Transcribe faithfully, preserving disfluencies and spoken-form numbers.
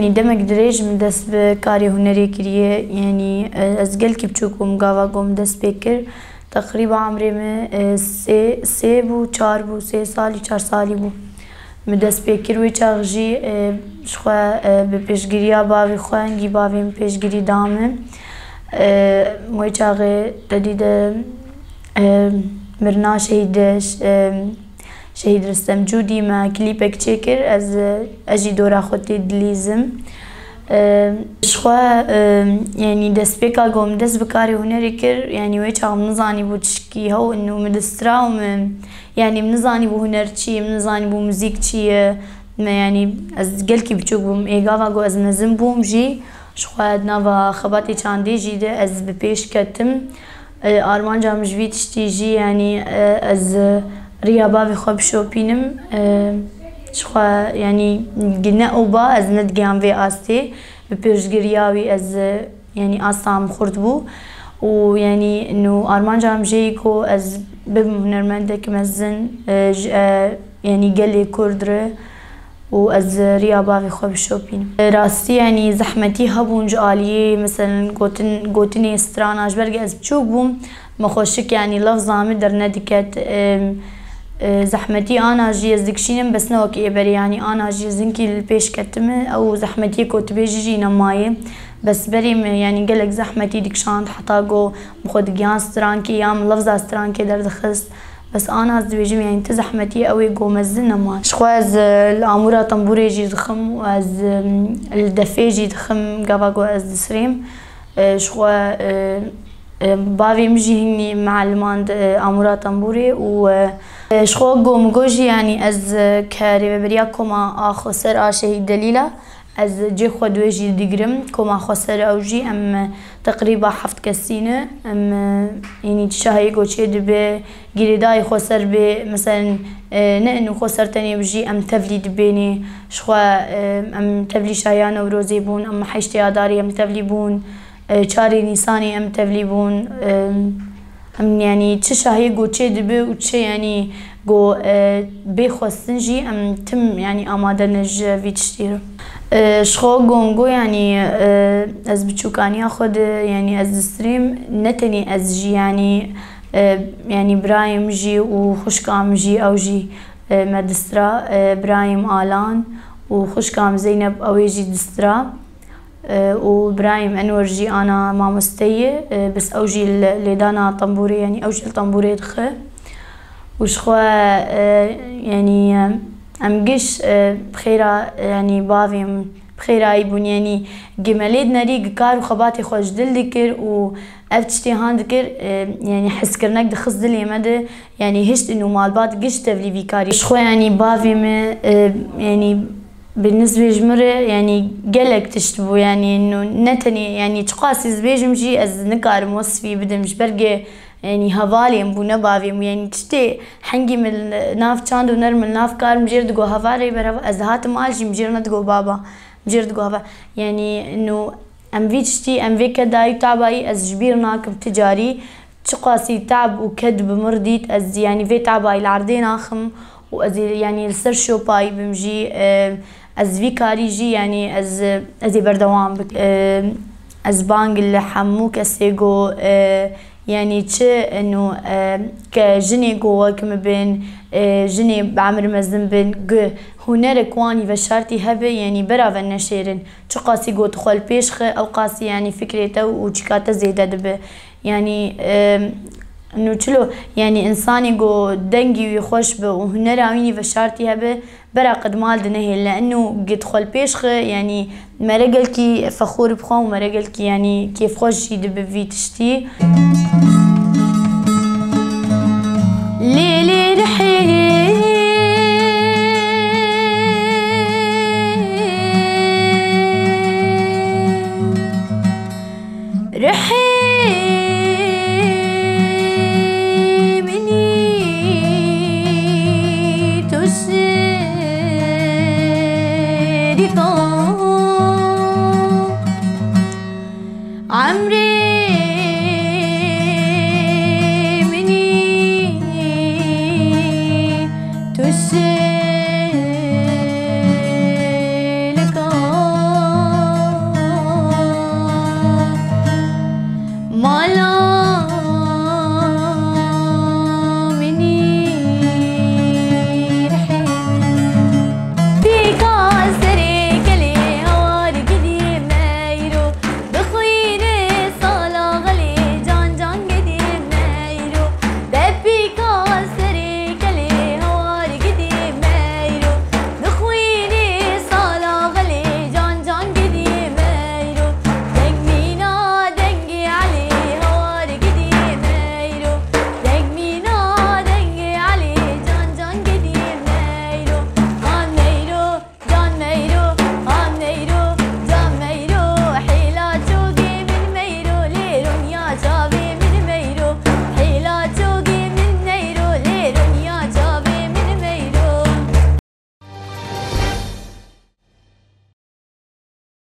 Yanî demek dirêj min dest bi karê hunerê kiriye. Yanî, e, ez gelkî biçûk bûm gava ku min dest pê kir. Teqrîba emrê min, e, sê, sê bû, çar bû, sê salî, çar salî bû. Min dest pê kir wê çax jî, e, ji xwe, e, bi pêşgiriya bavê xwe, hingî bavê min pêşgirî da min. E, wê çaxê te dî de, e, mirina şehîd, e, Şehîd Ristem Cûdî me klîpek çêkir, ez, ez jî dora xwe tê dilîzim. Ji xwe, yanî destpêka ku min dest bi karê hunerê kir, yanî wê çax min nizanîbû tişkî hew in û min distira û min, yanî min nizanîbû huner çi ye, min nizanîbû muzîk çi ye. Me, yanî ez gelkî biçûk bûm, ê gava ku ez mezin bûm jî, ji xwe di nava xebatê çandê jî de ez bi pêş ketim. E, armanca min ji vî tiştî jî, yanî, e, ez, e, riya bavê xwe bişopînim. E, ji xwe, yanî, gi ne û ba ez nedigiyan vê astê. Bi pêşgiriya wî ez, e, yanî, asta min xurt bû. Û, yanî, nû armanca min jê yî ku ez bibim hunermendek mezin, e, ji, e, yanî, gelê Kurd re. û ez riya bavê xwe bişopînim. Rastî, yanî zehmetî hebûn ji aliyê, meselen, gotin, gotinê strana, ji ber ku ez biçûk bûm, me xweşik, yanî lefza min dernediket. Em, e, zehmetî ana jî ez dikişînim, bes ne wekî êberê, yanî ana jî ez hinkî li pêş ketime, ew zehmetiyê ku tu bêjî jî nemaye. Bes berê min, yanî gelek zehmetî dikişand, heta ku min xwe digiyan strankê, ya min lefza strankê derdixist. Bes ana ez dibêjim, yanî ti zehmetî ew ê ku mezin nema. Ji xwe ez, e, li amûra tembûrê jî dixim û ez, e, li defê jî dixim, gava ku ez disirêm. E, ji xwe, e, e, bavê min jî hînî mealiman di, e, amûra tembûrê û, e, e, ji xwe ku min got jî, yanî ez, e, ke rêveberiya koma a xweser a Şehîd Delîla, Ez cê xwe di wê jî digirim, koma xweser ew jî em teqrîba heft kesî ne. Em, yanî çi şahiyê ku çê dibe, girêdayî xweser bê, meselen, e, ne inu xweser tenê bijî, em tevlî dibênê. Ji xwe, e, em tevlî şahiya Newrozê bûn, em heştê Adarê em tevlî bûn, e, çarê Nîsanê em tevlî bûn. E, Em, yanî çi şahiyê ku çê dibe û çi, yanî ku, e, bê xwestin jî em tim, yanî amade ne ji vî tiştî re. E, ji xwe gongo, yanî, e, ez biçûkaniya xwe de, yanî ez distirêm, ne tenê ez jî, yanî, e, yanî birayê min jî û xwişka min jî, ew jî, e, me distira, e, birayê min Alan û xwişka min Zeynep, ew ê jî distira. E, û birayê min Enwer jî ana mamoste ye, e, bes ew jî li lêdana tembûrê, yanî ew jî li tembûrê dixe. Û ji xwe, e, yanî, e, em giş, e, bi xêra, e, yanî bavê min bi xêrayî bûn, yanî gi me lê dinerî gi kar û xebatê xwe ji dil dikir û ev tiştê han dikir, e, yanî hezkirinek dixist dilê me de, yanî hişt û malbat giş tevlî vî karî. Ji xwe, yanî bavê min, e, yanî Bi nizbê ji min re, yanî gelek tişt bû, yanî no, ne tenê, yanî çiqas ez bêjim jî ez nikarim wesfî bidim, ji ber ge, yanî hevalê min bû, ne bavê min bû, yanî tiştê hengî min li nav çand û ner min li nav kar min jêr digo hevalê berhev, ez dihatim al jî min jêr nedigo baba, min jêr digo heval. Yanî no, em vî tiştî, em vê kedayî û tabayî ez ji bîr nakim ti carî. Çiqasî tab û ked bi mir dît, ez, yanî, vê tabayî li erdê naxim û ez ê, yanî, li ser şopayî bim jî, e, ez vî karî jî, yanî, ez, ez ê berdewam bikim. E, ez bang li hemû kesê go, e, yanî, çi eno, e, ke jinê go wek min bin, e, jinê bi emir mezin bin, gu hunerek wan î veşartî hebe, yanî, bera ve neşêrin. Çiqasî go tu xwe li pêş xi, ew qasî, yanî, fikrê te û çîka te zêde dibe. Yanî, em, nû çilo, yanî însanê ku dengî wî xweş bi û hunera wî nî veşartî hebe, bera qedmal dinehêle. Eno gid xwe li pêş xi, yanî mere gelkî fexûr bi xwe û mere gelkî, yanî kêfxweş jî dibi vî tiştî.